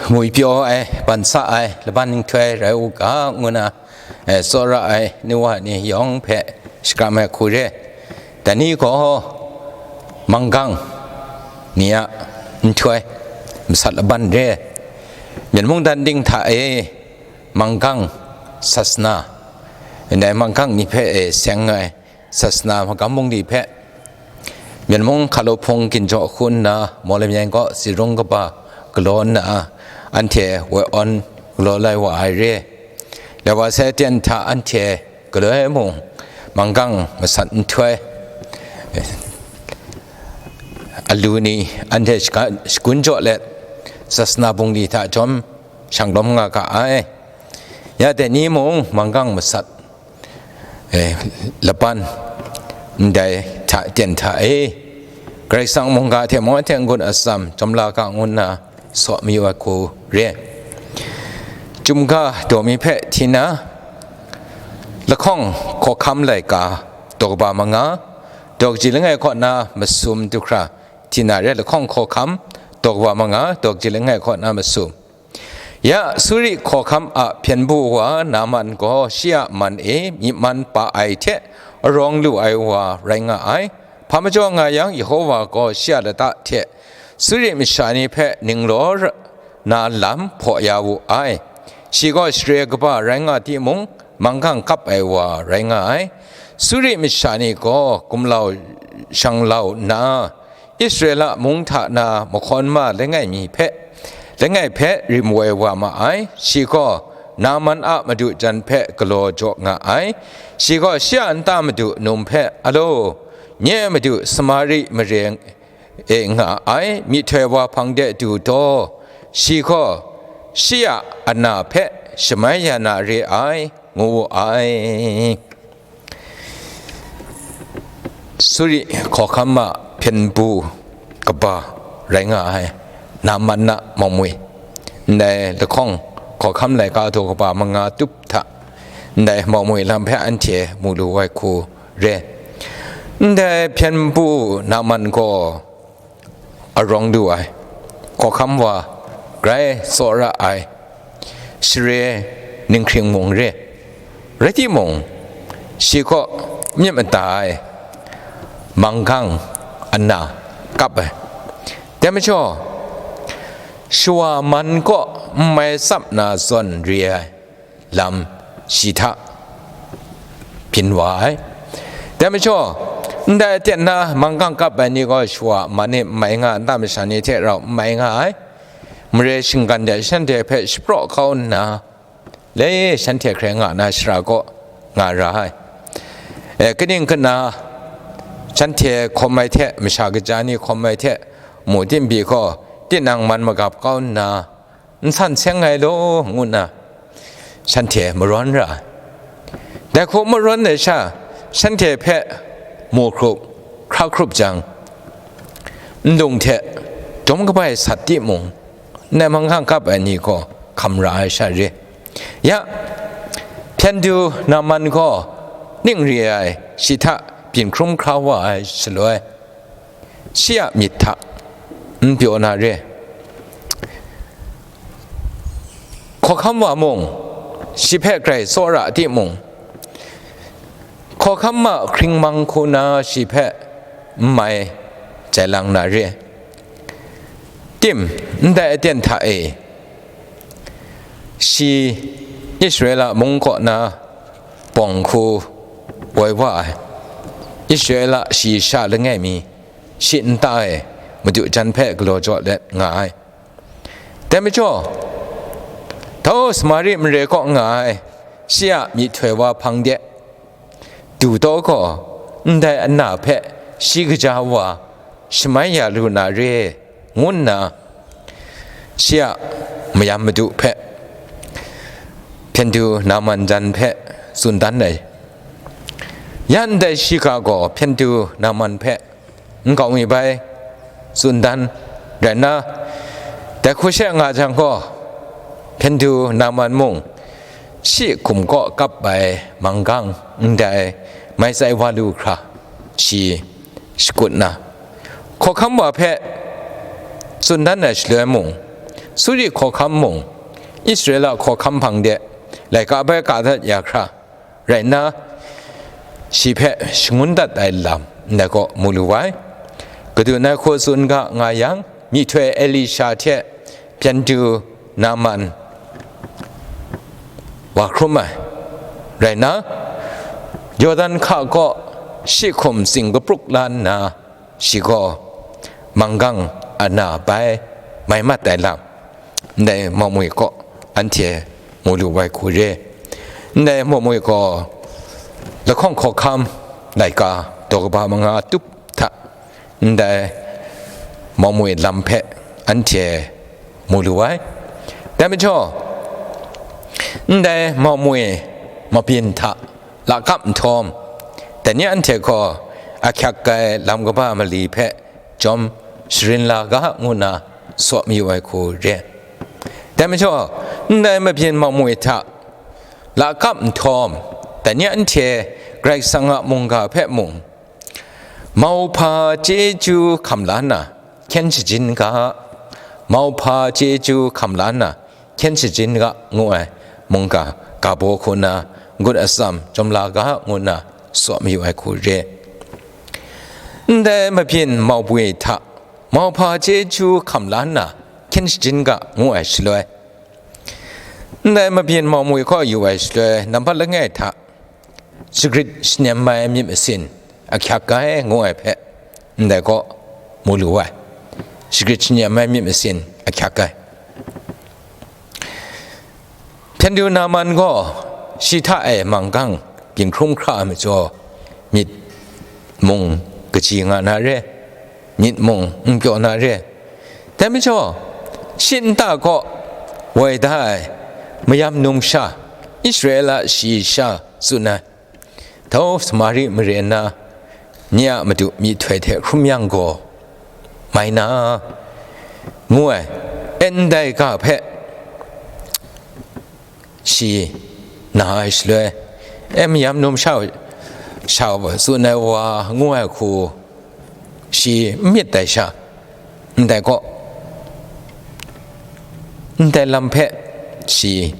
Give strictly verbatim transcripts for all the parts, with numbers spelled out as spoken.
Ngwi pyaw ai, ban sa ai laban nhtoi rai u ga, ngu na, eh, tsawra ai ni wa ni yawng hpe shakram ai hku re. Dai ni gaw manggang ni a nhtoi masat laban re. Myen mungdan ting hta e manggang sasana, ndai manggang ni hpe e seng ai sasana magam bungli hpe, Myen mung hkalo hpung ginjaw hku nna, Mawlamyeng kaw tsi rung kaba galaw nna, anhte woi awn galaw lai wa ai re. Lawai sai ten hta anhte galoi mung manggang masat nhtoi, alu ni anhte shagun jaw let, sasana bungli hta jawm shang lawm nga ga ai. Ya dai ni mung manggang masat, eh, laban ndai hta ten hta e, Karai Kasang mungga hte mawng hte n-gun atsam jawm la ga ngu nna saw mayu ai hku re. Chyum ga daw mi hpe hti na, lahkawng hkawhkam laika daw kaba manga, daw kaji langai kaw na masum du hkra hti na re. Lahkawng hkawhkam daw kaba manga, daw kaji langai kaw na masum. Ya, Suri hkawhkam a hpyen bu wa Naman gaw shi a man e myi man pa ai hte arawng lu ai wa rai nga ai. Hpa majaw nga yang, Yehova gaw shi a lata hte Suri masha ni hpe ninglaw ra-, na lam hpaw ya wu ai. Shi gaw share kaba rai nga timung, manggang kap ai wa rai nga ai. Suri masha ni gaw gumlau shanglau nna, Israela mung hta na mahkawn ma langai mi hpe, langai hpe rim woi wa ma ai. Shi gaw Naman a madu jan hpe galaw jaw nga ai. Shi gaw shi a nta madu num hpe, "Alo, nye madu Samari mare e nga ai myihtoi wa hpang de du taw, shi gaw shi a ana hpe shamai ya na re ai," ngu wu ai. Suri hkawhkam a hpyen bu kaba rai nga ai Naman a mawmwi, ndai lahkawng hkawhkam laika daw kaba manga tup hta, ndai mawmwi lam hpe anhte mu lu ai hku re. Ndai hpyen bu Naman gaw arawng lu ai, hkawhkam wa, grai tsawra ai, share ninghkring mung re. Rai timung, shi kaw myit mada ai manggang ana kap ai. Dai majaw, shawa man kaw n mai tsap na zawn re ai lam shi hta byin wa ai. Dai majaw, ndai aten na manggang kap ai ni gaw shawa man e n mai nga, nta masha ni hte rau n mai nga ai. Mare shinggan de shanhte hpe shapraw kau nna, le shanhte hkrai nga na shara kaw nga ra ai. E, kaning kana, shanhte hkawm ai hte, masha kaja ni hkawm ai hte, mu tinbi gaw, tinang man magap kau nna, n san seng ai law, ngu nna shanhte marawn ra ai. Dai hku marawn ai sha, shanhte hpe mu hkrup, hkra hkrup jang, nlung hte dum kabai sat timung, ndai manghkang kap ai ni gaw hkam ra ai sha re. Ya, hpyen du Naman gaw ning re ai shi hta byin hkrum hkra wa ai shaloi, shi a myit hta n pyaw na re. Hkawhkam wa mung, shi hpe grai tsawra timung, hkawhkam a hkringmang hku na shi hpe n mai jai lang na re. Tim, ndai aten hta e, shi Israela mung kaw na bawng hku woi wa ai, Israela shayi sha langai mi, shi nta e madu jan hpe galaw jaw let nga ai. Dai majaw, Tau Samari mare kaw nga ai shi a myihtoi wa hpang de du taw gaw, ndai ana hpe shi kaja wa shamai ya lu na re, ngu nna shi a mayam madu hpe hpyen du Naman jan hpe tsun dan ai. Ya ndai shiga gaw hpyen du Naman hpe nkau mi bai tsun dan rai nna, dai hku she nga jang gaw, hpyen du Naman mung shi hkum kaw kap ai manggang ndai mai tsai wa lu hkra, shi shakut na, hkawhkam wa hpe tsun dan ai shaloi mung, Suri hkawhkam mung, Israela hkawhkam hpang de laika bai ka dat ya hkra rai nna, shi hpe shangun dat ai lam ndai kaw mu lu ai. Gadun ai hku tsun ga nga yang, myihtoi Elisha hte byandu Naaman wa hkrum ai. Rai nna, Yawdan hka kaw shi hkum tsing kapruk la nna, shi gaw manggang ana bai mai mat ai lam, ndai Mawmwi kaw anhte mu lu ai hku re. Ndai Mawmwi gaw lahkawng hkawhkam laika daw kaba manga tup hta ndai Mawmwi lam hpe anhte mu lu ai. Dai majaw, ndai Mawmwi mabyin hta lakap nhtawm, dai ni anhte gaw ahkyak ai lam kaba mali hpe jawm sharin la ga ngu nna saw mayu ai hku re. Dai majaw, ndai mabyin Mawmwi hta lakap nhtawm, dai ni anhte Karai Kasang a mungga hpe mung, mauhpa chyeju hkam la nna hkyen shajin ga, mauhpa chyeju hkam la nna hkyen shajin ga, ngu ai mungga ga baw hku nna ngut atsam jawm la ga, ngu nna saw mayu ai hku re. Ndai mabyin Mawmwi hta mauhpa chyeju hkam la nna hkyen shajin ga, ngu ai shaloi, ndai mabyin Mawmwi kaw yu ai shaloi, nambat langai hta shagrit shanem ai myit masin ahkyak ai, ngu ai hpe ndai kaw mu lu ai. Shagrit shanem ai myit masin ahkyak ai. Hpyen du Naaman gaw shi hta e manggang byin hkrum hkra ai majaw, myit mung kaji nga na re, myit mung n pyaw na re. Dai majaw, shi nta kaw woi da ai mayam numsha, Israela shayi sha tsun ai, Dau Samari mare na, nye a madu myihtoi hte hkrum yang gaw, mai na, ngu ai, ndai ga hpe shi na ai shaloi, e mayam numsha, sha tsun ai wa ngu ai hku, shi n myit ai sha, ndai kaw, ndai lam hpe shi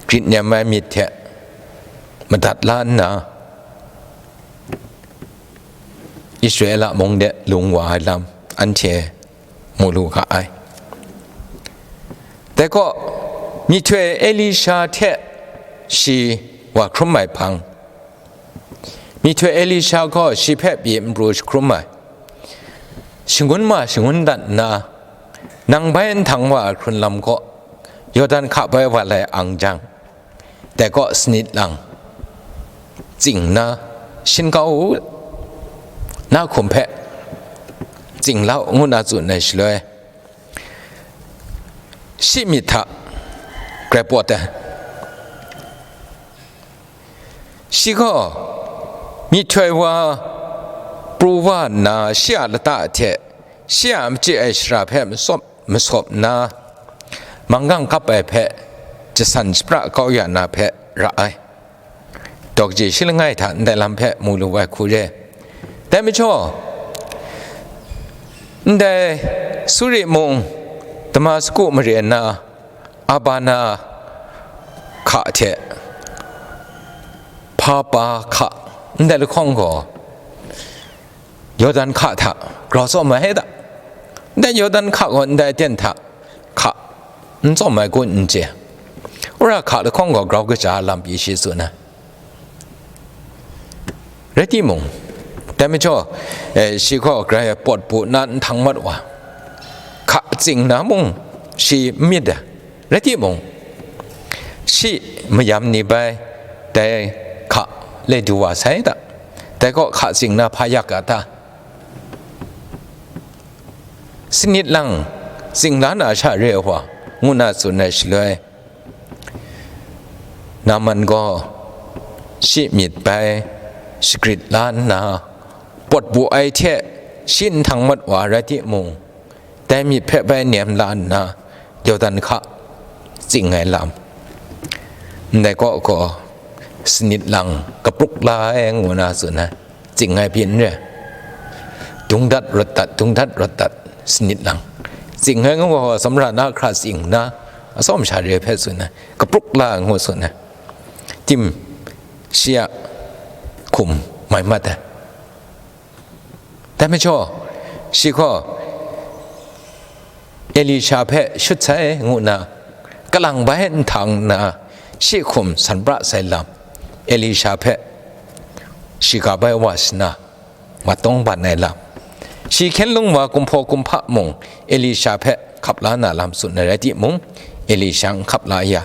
grit nem ai myit hte madat la nna, Israela mung de lung wa ai lam anhte mu lu ga ai. Dai kaw, myihtoi Elisha hte shi wa hkrum ai hpang, myihtoi Elisha gaw shi hpe pyi n pru jahkrum ai. Shangun ma shangun dat nna, nang bai nhtang wa ai hkrun lam kaw Yawdan hka bai wa lai ang jang, dai kaw sanit lang tsing nna, shin kau u, na hkum hpe tsing lau, ngu nna tsun ai shaloi, shi myit hta grai pawt ai. Shi gaw myihtoi wa pru wa nna, shi a lata hte shi a machyi ai shara hpe masawp, masawp nna, manggang kap ai hpe jasan shapra kau ya na hpe ra ai. Daw kaji shi langai hta ndai lam hpe mu lu ai hku re. Dai majaw, ndai Suri mung, Damasku mare na, Abana hka hte Papa hka, ndai lahkawng gaw Yawdan hka hta grau tsawm ai da. Ndai Yawdan hka gaw ndai aten hta hka n tsawm ai kun n chye. Wora hka lahkawng gaw grau kaja lam pyi shi tsun ai. Rai timung, dai majaw, eh, shi gaw grai pawt bu na nhtang mat wa, hka tsing na mung shi n myit ai. Rai timung, shi mayam ni bai dai hka le du wa sai da. Dai gaw hka tsing na hpa yak ga ta? Sanit lang tsing la na sha re ai wa, ngu na tsun ai shaloi, Naaman gaw shi myit bai shagrit la nna, pawt bu ai hte shi nhtang mat wa rai timung, dai myit hpe bai nem la nna, Yawdan hka tsing ai lam, ndai kaw gaw sanit lang kapruk la ai, ngu na tsun ai. Tsing ai pyi n re. Dung dat rawt dat, dung dat rawt dat, sanit lang tsing ai ngu gaw, tsawmra na hkra tsing nna, atsawm sha re hpe tsun ai, kapruk la ai ngu tsun ai. Tim, shi a hkum mai mat ai. Dai majaw, shi gaw Elisha hpe shut sai ngu nna, kalang bai nhtang nna, shi hkum san pra sai lam, Elisha hpe shiga bai wa shana, matawng ban ai lam, shi hkyen lung wa kumhpaw kumhpa mung Elisha hpe hkap la na lam tsun ai rai timung, Elisha n hkap la ya,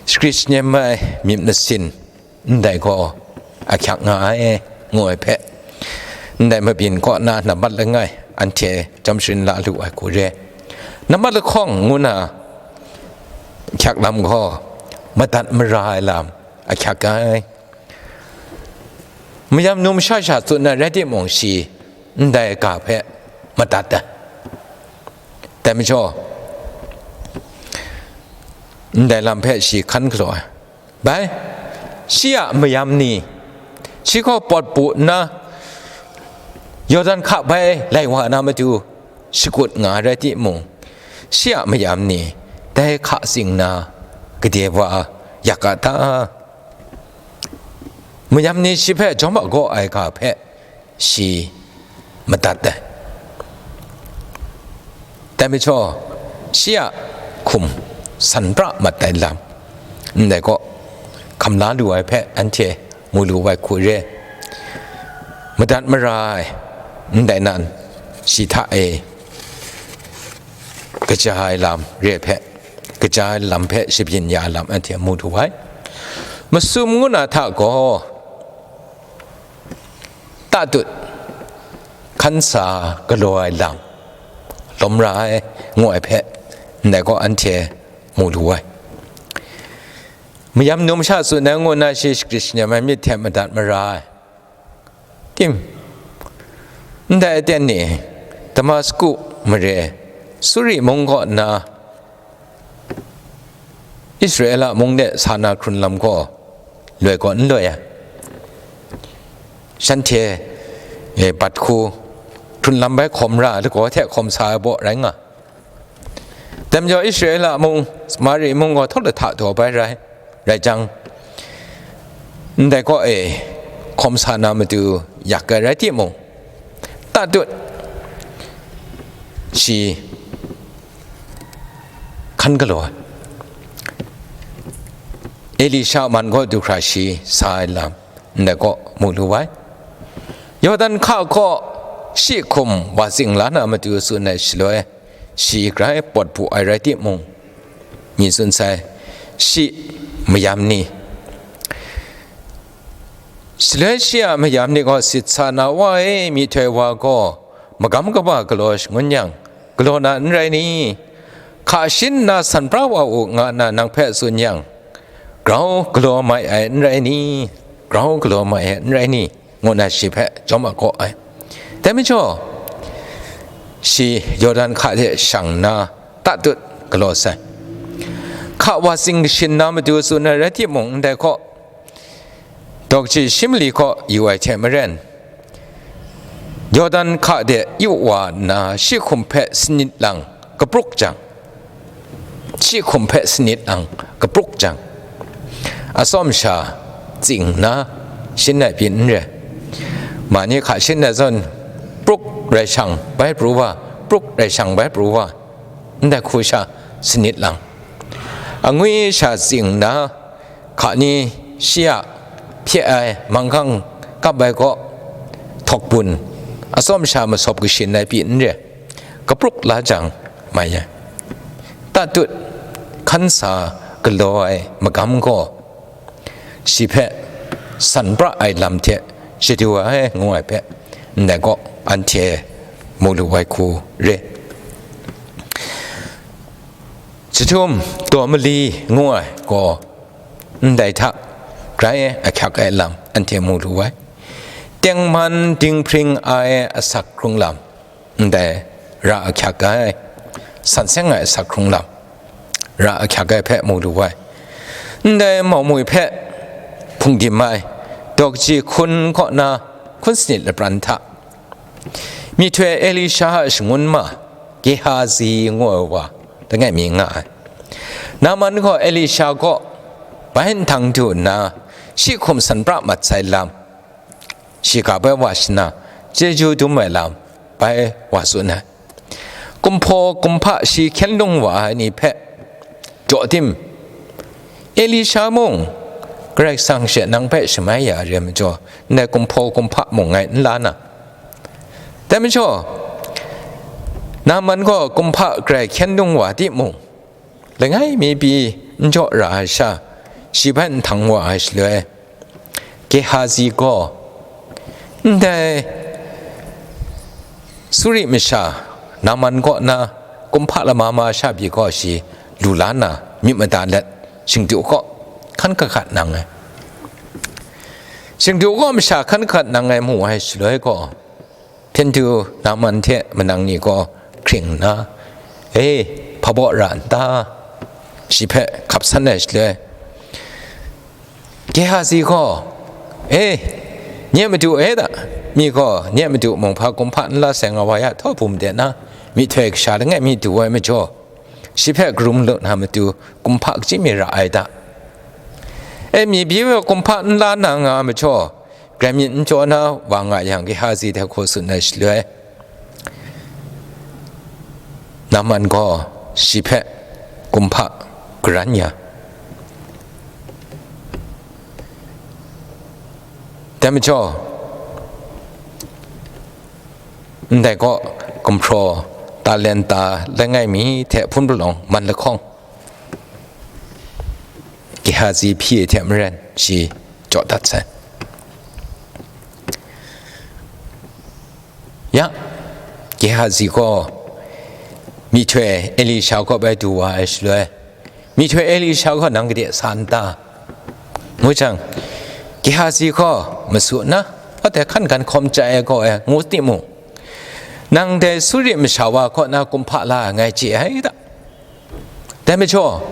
shakri shanem ai myit masin, ndai gaw ahkyak nga ai, ngu ai hpe, ndai mabyin kaw na nambat langai anhte chyam sharin la lu ai hku re. Nambat lahkawng ngu na ahkyak lam gaw, madat mara ai lam ahkyak ai. Mayam num sha sha tsun ai rai timung, shi ndai ga hpe madat ai. Dai majaw, ndai lam hpe shi hkan galaw ai. Bai, shi a mayam ni, shi gaw pawt bu nna, Yawdan hka bai lai wa na matu shakut nga ai rai timung, shi a mayam ni dai hka tsing na gade wa yak a ta? Mayam ni shi hpe jawm agaw ai ga hpe shi madat ai. Dai majaw, shi a hkum san pra mat ai lam, ndai gaw, hkam la lu ai hpe anhte mu lu ai hku re. Madat mara ai, ndai nan, shi hta e kaja ai lam re hpe, kaja ai lam hpe shabyin ya ai lam anhte mu lu ai. Masum ngu na hta gaw, tatut hkan sa galaw ai lam, lawm ra ai, ngu ai hpe, ndai gaw anhte mu lu ai. Mayam num sha tsun ai ngu na, shi shakri shanem ai myit hte madat mara ai. Tim, ndai aten ni Damasku mare, Suri mung kaw nna, Israela mung de sa na hkrun lam gaw loi gaw n loi ai. Shanhte, e, bat hku hkrun lam bai hkawm ra ai lagaw hte hkawm sa ai baw rai nga. Dai majaw, Israela mung, Samari mung gaw htawt lahta daw bai rai, rai jang, ndai kaw e hkawm sa na matu yak ai rai timung, tatut shi hkan galaw ai. Elisha man kaw du hkra shi sa ai lam, ndai kaw mu lu ai. Yawdan hka kaw shi hkum wa tsing la na matu tsun ai shaloi, shi grai pawt bu ai rai timung, mi tsun sai, shi mayam ni, shaloi shi a mayam ni gaw sit sa na, "Wa e, myihtoi wa gaw magam kaba galaw shangun yang, galaw na n rai ni? Hka shin nna san pra wa u," nga nna nang hpe tsun yang, grau galaw mai ai n rai ni? Grau galaw mai ai n rai ni? Ngu na shi hpe jawm agaw ai. Dai majaw, shi Yawdan hka hte shang nna, tatut galaw sai. Hka wa tsing kashin na matu tsun ai rai timung, ndai kaw, daw kaji shi mali kaw yu ai hte maren, Yawdan hka de yu wa nna, shi hkum hpe sanit lang kapruk jang, shi hkum hpe sanit lang kapruk jang, atsawm sha tsing nna shin ai pyi n re. Ma ni hka shin ai zawn, pruk rai shang bai pru wa, pruk rai shang bai pru wa, ndai hku sha sanit lang, angwi sha tsing nna, hka ni shi a hpye ai manghkang kap ai kaw, htawk bun, atsawm sha masawp kashin ai pyi n re, kapruk la jang mai ai. Tatut hkan sa galaw ai magam gaw, shi hpe san pra ai lam hte shadu ai, ngu ai hpe, ndai kaw anhte mu lu ai hku re. Jahtum daw mali ngu ai gaw, ndai hta grai ahkyak ai lam anhte mu lu ai. Tengman dinghpring ai asak hkrung lam, ndai ra ahkyak ai, san seng ai asak hkrung lam, ra ahkyak ai hpe mu lu ai. Ndai maumwi hpe hpungdim ai, daw kaji hkun kaw na hkun sanit lapran hta, myihtoi Elisha a shangun ma, Gehazi ngu ai wa langai mi nga ai. Naman gaw Elisha kaw bai nhtang du nna, shi hkum san pra mat sai lam, shiga bai wa shana, chyeju dum ai lam, bai wa tsun ai. Kumhpaw kumhpa shi hkyen lung wa ai ni hpe jaw tim, Elisha mung Karai Kasang she nang hpe shamai ya re ai majaw, ndai kumhpaw kumhpa mung ngai n la na. Dai majaw, Naman gaw kumhpa garai hkyen lung wa timung, langai mi pyi n jaw ra ai sha, shi hpe nhtang wa ai shaloi, Gehazi gaw, ndai Suri masha Naman kaw na kumhpa lama ma sha pyi gaw shi lu la nna, myit mada let, shingdu kaw hkan kahkat nang ai. Shingdu kaw masha hkan kahkat nang ai mu ai shaloi gaw, hpyen du Naman hte manang ni gaw hkring nna, "E, hpa baw ra n ta?" shi hpe hkap san ai shaloi, Gehazi gaw, "E, nye madu e da, mi gaw nye madu mung hpa kumhpa n la sai nga wa ya, htaw bum de na, myihtoi kasha langai mi du ai majaw, shi hpe karum lu na matu kumhpa kaji mi ra ai da. E, mi byi wa kumhpa n la na nga majaw, grai myit n chyaw na wa nga yang, Gehazi hte hkaw tsun ai shaloi, Naman gaw shi hpe kumhpa karan ya. Dai majaw, ndai kaw gumhpraw talenta langai mi hte hpun palawng man lahkawng, Gehazi hpyi ai hte maren shi jaw dat sai. Ya, Gehazi gaw myihtoi Elisha kaw bai du wa ai shaloi, "Myihtoi Elisha gaw nang gade sa n ta?" ngu jang, Gehazi gaw masu na, "Hpa dai hkan gan hkawm chya ai gaw e," ngu timung, "Nang dai Suri masha wa kaw na kumhpa la ai ngai chye ai da. Dai majaw,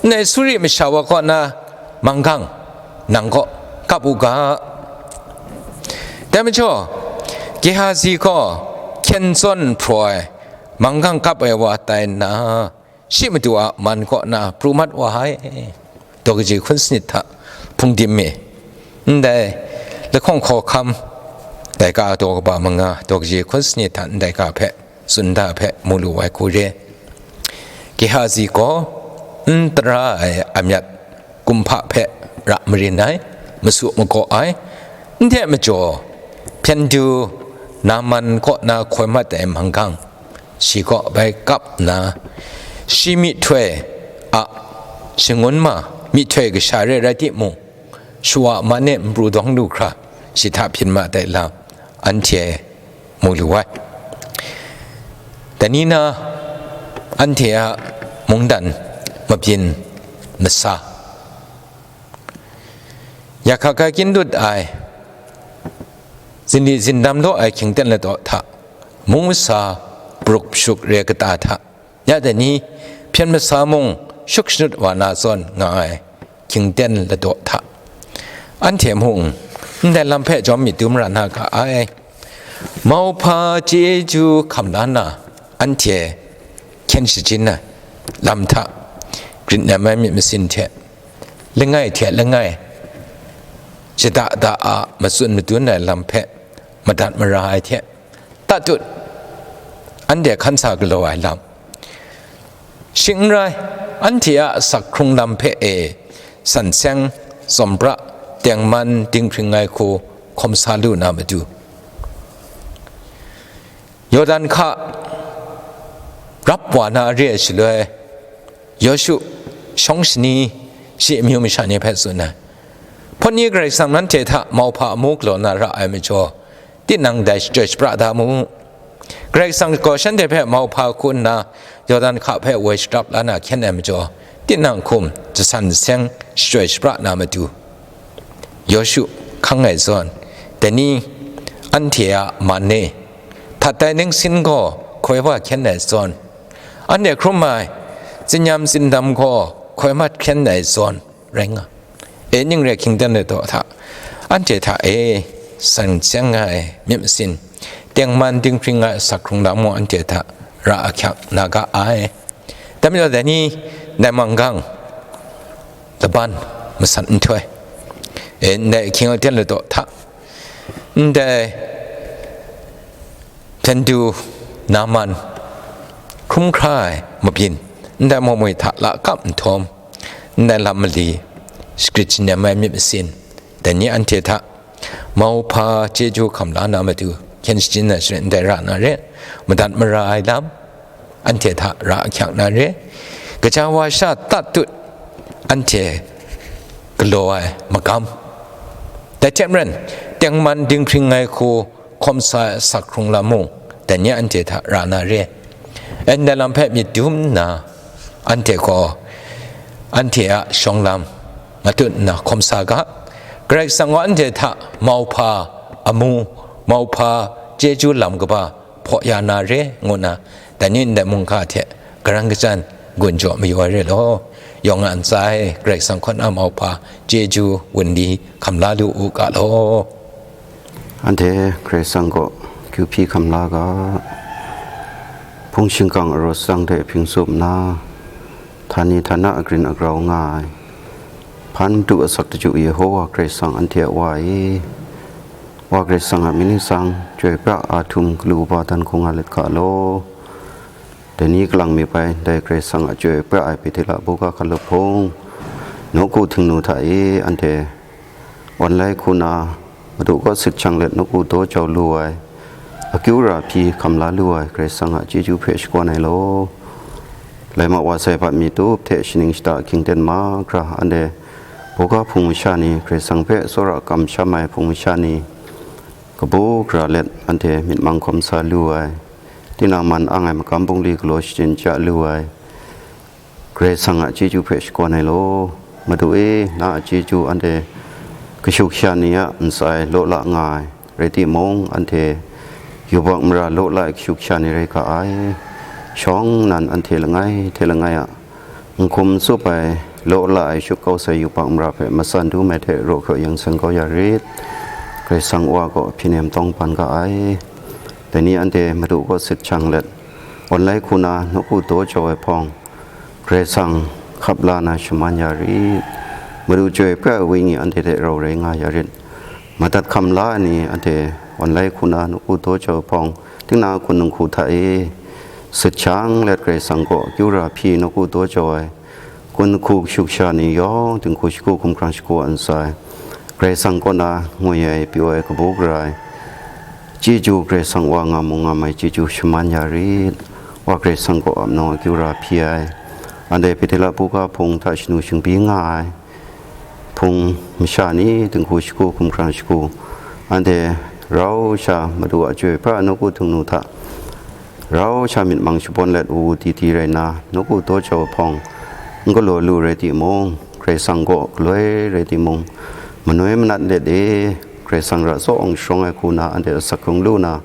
ndai Suri masha wa kaw na manggang nang kaw kap u ga." Dai majaw, Gehazi gaw hkyen zawn hpraw ai manggang kap ai wa tai nna, shi madu a man kaw na pru mat wa ai. Daw kaji hkun sanit hta hpung dim mi, ndai lahkawng hkawhkam, daika daw kaba manga, daw kaji hkun sanit hta ndai ga hpe tsun da hpe mu lu ai hku re. Gehazi gaw n tara ai amyat kumhpa hpe ra marin ai, masu magaw ai, n hte majaw, hpyen du Naman kaw na hkoi mat ai manggang, shi kaw bai kap nna, shi myihtoi a shangun ma, myihtoi kasha re rai timung, shawa man e npru dawng lu hkra, shi hta byin ma dai lam, anhte mu lu ai. Dai ni na, anhte a mungdan mabyin masa, ya hka kai kyin dut ai, zinli zindam law ai hkyingten ladaw hta, mung masa paruk pashuk re kata hta, ya dai ni, hpyen masa mung shuk shanut wa na zawn nga ai hkyingten ladaw hta, anhte mung ndai lam hpe jawm myit dum ra na ga ai. Mauhpa chyeju hkam la nna, anhte hkyen shajin ai lam hta, grit nem ai myit masin hte, langai hte langai, shada da a matsun madun ai lam hpe madat mara ai hte, tatut, anhte hkan sa galaw ai lam, shing n rai, anhte a asak hkrung lam hpe e san seng, tsawm pra, tengman dinghpring ai hku hkawm sa lu na matu, Yawdan hka rap wa na re ai shaloi, Yawshu shawng shani shi amyu masha ni hpe tsun ai. Hpawt ni Karai Kasang nanhte hta mauhpa amu galaw na ra ai majaw, tinang dai shachyoi shapra da mu. Karai Kasang gaw shanhte hpe mauhpa hku nna, Yawdan hka hpe woi sharap la na hkyen ai majaw, tinang hkum jasan jaseng shachyoi shapra na matu, Yawshu hkang ai zawn, dai ni anhte a man e, htat ai ningsin gaw hkoi wa hkyen ai zawn, anhte hkrum ai tsinyam tsindam gaw hkoi mat hkyen ai zawn rai nga. E ning re hkyingten ladaw hta, anhte hta e san seng ai myit masin, tengman dinghpring ai asak hkrung lam mung anhte hta ra ahkyak na ga ai. Dai majaw, dai ni ndai manggang laban masat nhtoi, e, ndai ahkying aten ladaw hta, ndai hpyen du na man hkrum hkra ai mabyin, ndai mamoi hta lakap nhtawm, ndai lam mali, shagrit shanem ai myit masin, dai ni anhte hta mauhpa chyeju hkam la na matu, hkyen shajin ai sharin ndai ra na re, madat mara ai lam, anhte hta ra ahkyak na re, gaja wa sha tat tut, anhte galaw ai magam. Dai hte maren, tengman dinghpring ai hku hkawm sa ai asak hkrung lam mung, dai ni anhte hta ra na re. Ndai lam hpe myit dum nna, anhte gaw anhte a shawng lam matut nna hkawm sa ga. Karai Kasang gaw anhte hta mauhpa amu, mauhpa chyeju lam kaba hpaw ya na re, ngu nna, dai ni ndai mungga hte karan kachyan gun jaw mayu ai re law, yawng a ntsa e, Karai Kasang kaw na mauhpa chyeju wunli hkam la lu u ga law. Anhte Karai Kasang kaw kyu hpyi hkam la ga, hpung shingkang araw sasang hte hpring tsup nna, htani htana agrin agrau nga ai, hpan madu asak daju Yehowa Karai Kasang anhte a Wa e, Wa Karai Kasang a mying ni tsang, chyoi pra a htum galu kaba dan hkung nga let ga law. Dai ni kalang mi bai, dai Karai Kasang a chyoi pra ai Bethela buga hkalup hpung, nawku htingnu hta e, anhte online hku na madu kaw sit shang let nawku daw jau lu ai, akyu ra hpyi hkam la lu ai Karai Kasang a chyeju hpe shakawn ai law. Laima wa sai hpa mi tup hte shaning shata ahkying ten mahkra, anhte buga hpung masha ni, Karai Kasang hpe tsawra kamsham ai hpung masha ni, kabu gara let anhte myit mang hkawm sa lu ai, tinang man ang ai magam bungli galaw shachyen ja lu ai, Karai Kasang a chyeju hpe shakawn ai law. Madu e, na a chyeju anhte kashuk sha ni a ntsa e law la nga ai rai timung, anhte yubak mara law la ai kashuk sha ni rai ga ai. Shawng nnan anhte langai hte langai a n hkum n tsup ai, law la ai shuk kau sai yubak mara hpe matsan dum ai hte raw hkaw yang seng kau ya rit. Karai Kasang Wa gaw hpyi nem tawng ban ga ai. Dai ni anhte madu kaw sit shang let, online hku na nawku daw jau ai hpawng, Karai Kasang hkap la na shaman ya rit. Madu chyoi pra ai Wenyi anhte hte rau rai nga ya rit. Madat hkam la ai ni anhte online hku na nawku daw jau ai hpawng, tinang a kun dinghku hta e sit shang let Karai Kasang kaw akyu ra hpyi nawku daw jau ai, kun dinghku kashuk sha ni yawng dinghku shagu hkumhkrang shagu a ntsa e, Karai Kasang kaw na ngoi ai, pyaw ai, kabu gara ai chyeju, Karai Kasang Wa nga mung nga mai chyeju shaman ya rit. Wa Karai Kasang kaw a manawng akyu ra hpyi ai, anhte Bethela buga hpung hta shanu shingbyi nga ai hpung masha ni, dinghku shagu hkumhkrang shagu, anhte rau sha Madu a chyoi pra nawku htingnu hta rau sha myit mang shabawn let wu wu di di rai nna, nawku daw jau ai hpawng n galaw lu rai timung, Karai Kasang kaw galoi rai timung, manoi manat let e, Karai Kasang ra tsaw awng sharawng ai hku na anhte asak hkrung lu na,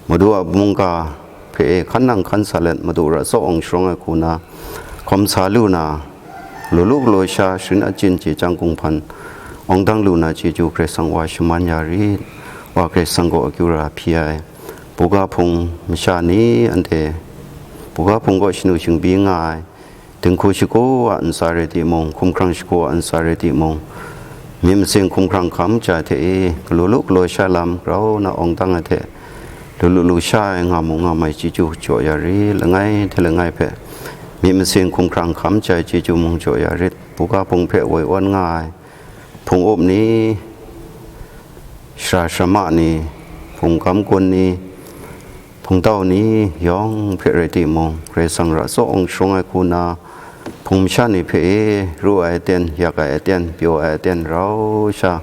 Madu a mungga hpe e hkan nang hkan sa let, Madu ra tsaw awng sharawng ai hku na hkawm sa lu na, law lu galaw sha sharin achyin chye chyang kunghpan awng dang lu na chyeju Karai Kasang Wa shaman ya rit. Wa Karai Kasang kaw akyu ra hpyi ai, buga hpung masha ni anhte, buga hpung kaw shanu shingbyi nga ai, dinghku shagu a ntsa rai timung, hkumhkrang shagu a ntsa rai timung, myit masin hkumhkrang hkam ja hte e, galaw lu galaw sha lam grau na awng dang ai hte, lu lu lu sha ai nga mu nga mai chyeju jaw ya rit, langai hte langai hpe myit masin hkumhkrang hkam ja ai chyeju mung jaw ya rit. Buga hpung hpe woi awn nga ai hpung up ni, shara sharama ni, hpung kam kun ni, hpungtau ni yawng hpe rai timung, Karai Kasang ra tsaw awng sharawng ai hku na, hpung masha ni hpe e, ru ai aten, yak ai aten, pyaw ai aten rau sha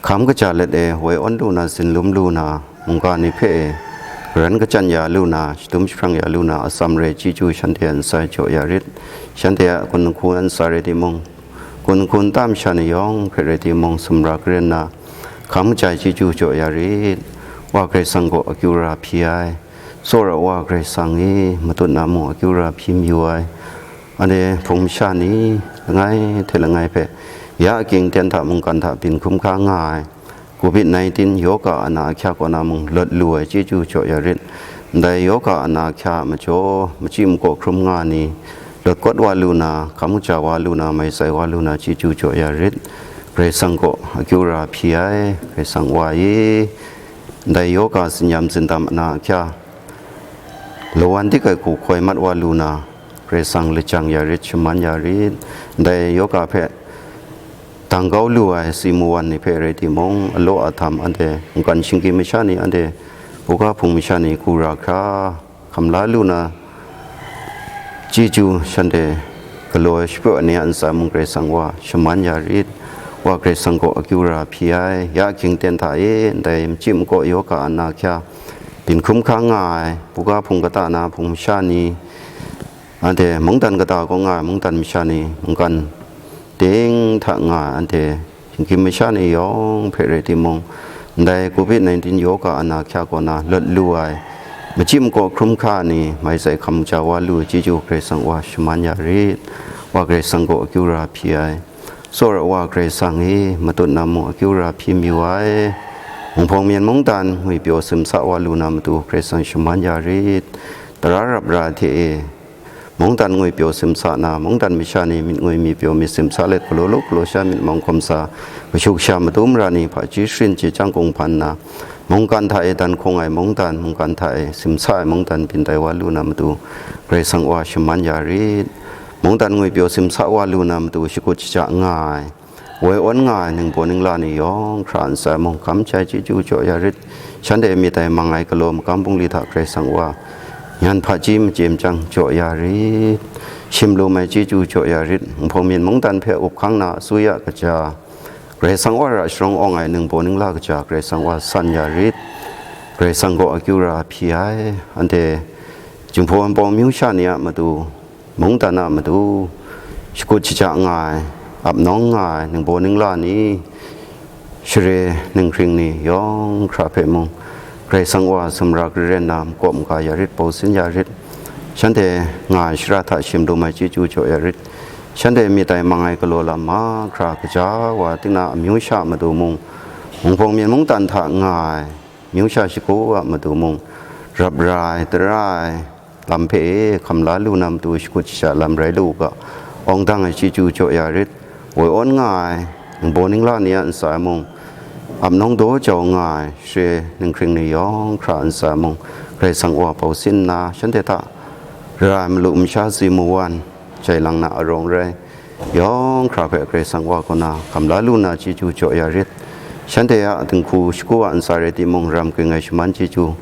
hkam kaja let e, woi awn lu na, zin lum lu na, mungga ni hpe e, garan kachyan ya lu na, shadum jahprang ya lu na, atsam rai chyeju shanhte a ntsa e jaw ya rit. Shanhte a kun dinghku a ntsa rai timung, kun dinghku nta masha ni yawng hpe rai timung, sumra karen na, hkam kaja ai chyeju jaw ya rit. Wa Karai Kasang kaw akyu ra hpyi ai, tsawra Wa Karai Kasang e, matut na mung akyu ra hpyi mayu ai, anhte hpung masha ni, langai hte langai hpe, ya aking ten hta mungkan hta byin hkrum hkra nga ai, covid nineteen yoga a na ahkyak kaw na mung lawt lu ai chyeju jaw ya rit. Ndai yoga ana hkya a majaw, machyi makaw hkrum nga ni, lawt kawt wa lu na, hkam kaja wa lu na, mai tsai wa lu na, chyeju jaw ya rit. Karai Kasang kaw akyu ra hpyi ai, Karai Kasang Wa e, ndai yoga tsinyam tsindam ana hkya, lawan dik ai hku hkoi mat wa lu na, Karai Kasang lajang ya rit, shaman ya rit. Ndai yoga hpe dang kau lu ai si mu wan ni hpe rai timung, alaw a htam anhte mungkan shinggyim masha ni, anhte buga hpung masha ni hku ra hkra, hkam la lu na, chyeju shanhte galaw ai shapyaw ai ni a ntsa mung Karai Kasang Wa shaman ya rit. Wa Karai Kasang kaw akyu ra hpyi ai, ya ahkying ten hta e, ndai machyi makaw yoga ana hkya, byin hkrum hkang nga ai, buga hpung kata na hpung masha ni, anhte mungdan kata kaw nga ai mungdan masha ni, mungkan ting hta nga ai anhte shinggyim masha ni yawng hpe rai timung, ndai covid nineteen yoga ana hkya kaw na lawt lu ai, machyi makaw hkrum hkra ni, mai tsai hkam kaja wa lu ai chyeju Karai Kasang Wa shaman ya rit. Wa Karai Kasang kaw akyu ra hpyi ai, tsawra Wa Karai Kasang e, matut na mung akyu ra hpyi mayu ai. Mung hpawng myen mungdan ngwipyaw simsa wa lu na matu Karai Kasang shaman ya rit. Tara rap ra hte e, mungdan ngwipyaw simsa na, mungdan masha ni myit ngwi myit pyaw myit simsa let, galaw lu galaw sha myit mawng hkawm sa, kashu kasha matu mara ni hpaji sharin chye chyang kung hpan na, mungkan hta e dan hkung ai mungdan, mungkan hta e simsa ai mungdan byin tai wa lu na matu, Karai Kasang Wa shaman ya rit. Mungdan ngwipyaw simsa wa lu na matu shakut shaja nga ai, woi awn nga ai ningbaw ningla ni yawng hkra ntsa mung hkam jai chyeju jaw ya rit. Shanhte myit ai mang ai galaw magam bungli hta Karai Kasang Wa nyan hpaji machye machyang jaw ya rit. Shim lum ai chyeju jaw ya rit. Mung hpawng myen mungdan hpe up hkang na asuya kaja, Karai Kasang Wa ra sharawng awng ai ningbaw ningla kaja Karai Kasang Wa san ya rit. Karai Kasang kaw akyu ra hpyi ai, anhte Jinghpaw Wunpawng amyu sha ni a matu, mungdan a matu, shakut shaja nga ai, ap nawng nga ai ningbaw ningla ni, share ninghkring ni yawng hkra hpe mung, Karai Kasang Wa sumra karen na makawp maga ya rit, pau sin ya rit. Shanhte nga ai shara hta shim lum ai chyeju jaw ya rit. Shanhte myit ai mang ai galaw lam mahkra kaja wa, tinang amyu sha a matu mung, mung hpawng myen mungdan hta nga ai amyu sha shagu a matu mung, rap ra ai, tara ai lam hpe e hkam la lu na matu shakut shaja lam rai lu u ga, awng dang ai chyeju jaw ya rit. Woi awn nga ai ningbaw ningla ni a ntsa e mung, ap nawng daw jau nga ai share ninghkring ni yawng hkra ntsa e mung, Karai Kasang Wa pau sin nna, shanhte hta ra ai malu masha si mu wan, jai lang na arawng rai, yawng hkra hpe Karai Kasang Wa kaw na hkam la lu na chyeju jaw ya rit. Shanhte a dinghku shagu a ntsa rai timung, ram ging ai shaman chyeju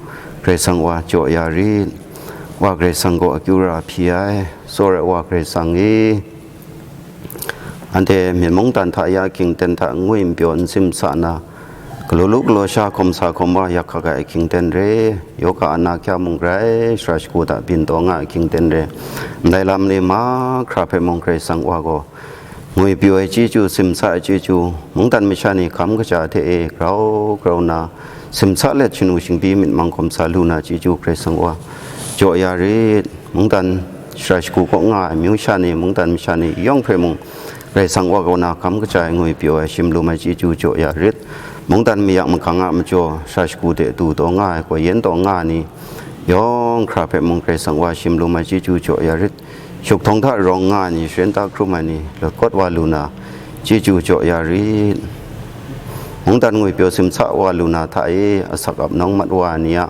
Karai Kasang Wa jaw ya rit. Wa Karai Kasang gaw akyu ra hpyi ai, tsawra Wa Karai Kasang e, anhte myen mungdan hta ya ahkying ten hta n ngwi n pyaw n simsa na, galaw lu galaw sha hkawm sa hkawm wa yak hkak ai ahkying ten re, yoga ana hkya mung grai shara shagu hta byin taw nga ai ahkying ten re, ndai lam ni mahkra hpe mung Karai Kasang Wa gaw ngwi pyaw ai chyeju, simsa ai chyeju, mungdan masha ni hkam kaja hte e grau grau nna, simsa let shanu shingbi myit mang hkawm sa lu na chyeju Karai Kasang Wa jaw ya rit. Mungdan shara shagu kaw nga ai amyu sha ni, mungdan masha ni yawng hpe mung, Karai Kasang Wa kaw na hkam kaja ai ngwi pyaw ai shim lum ai chyeju jaw ya rit. Mungdan mayak magang a majaw, shara shagu de du taw nga ai, gaw yen taw nga ai ni yawng hkra hpe mung, Karai Kasang Wa shim lum ai chyeju jaw ya rit. Shuk htawng hta rawng nga ai ni, sharen ta hkrum ai ni, lawt kawt wa lu na, chyeju jaw ya rit. Mungdan ngwi pyaw simsa wa lu na hta e, asak ap nawng mat wa ai ni a,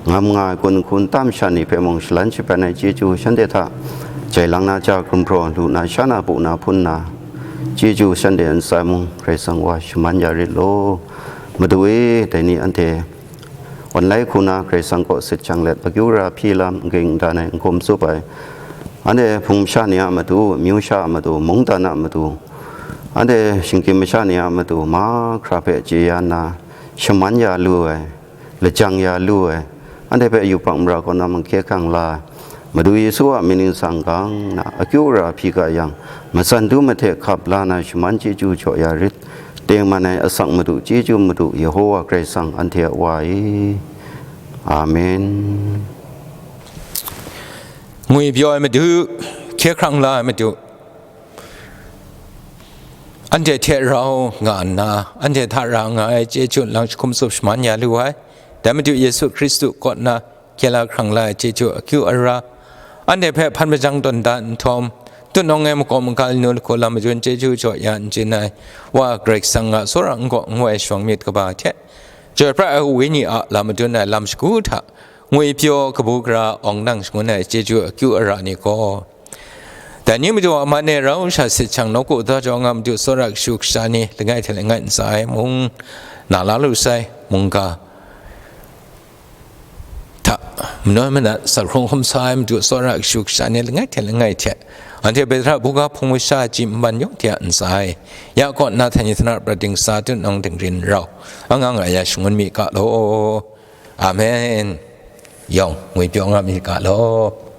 ngam nga ai gun hku nta masha ni hpe mung shalan shapan ai chyeju shanhte hta, jai lang na ja hkrum hpraw, lu na sha na, bu na hpun na, chyeju shanhte ntsa e mung Karai Kasang Wa shaman ya rit law. Madu e, dai ni anhte online hku na Karai Kasang kaw sit jang let, akyu ra hpyi lam, n ging n dan ai, n hkum tsup ai, anhte hpung masha ni a matu, amyu sha a matu, mungdan a matu, anhte shinggyim masha ni a matu, mahkra hpe chye ya nna, shaman ya lu ai, lajang ya lu ai, anhte hpe yubak mara kaw na mung hkye hkrang la ai, Madu Yesu a mying ningsang gang na akyu ra hpyi ga yang, matsan du mahte hkap la na shaman chyeju jaw ya rit. Tengman ai asak Madu, chyeju Madu, Yehowa Karai Kasang anhte a Wa e. Amen. Ngwi pyaw ai Madu, hkye hkrang la ai Madu, anhte hte rau nga nna, anhte hta ra nga ai chyeju nlang jahkum tsup shaman ya lu ai. Dai Madu Yesu Hkristu kaw na hkye la hkrang la ai chyeju akyu ara, anhte hpe hpan majang tawn da nhtawm, tutnawng ai makawp makal nu lahku lam madun chyeju jaw ya n chyen ai, Wa Karai Kasang a tsawra n gaw n woi shawng myit kaba hte, Chyoi pra ai Wenyi a lam madun ai lam shagu hta, ngwipyaw kabu gara awng nang shangun ai chyeju akyu ara ni gaw, dai ni Madu a man e rau sha sit jang, nawku daw jau nga Madu tsawra kashu kasha ni langai hte langai ntsa ai mung, na la lu sai mungga hta, manawn manat, sat hkrung hkum sa ai Madu tsawra kashu kasha ni langai hte langai hte, anhte Petra buga hpung masha ji nman yawng hte a ntsa ai, ya kaw na hta ni hta na prat dingsa tutnawng dingrin rau, anga nga ya shangun mi ga law. Amen. Yawng, ngwipyaw nga mi ga law.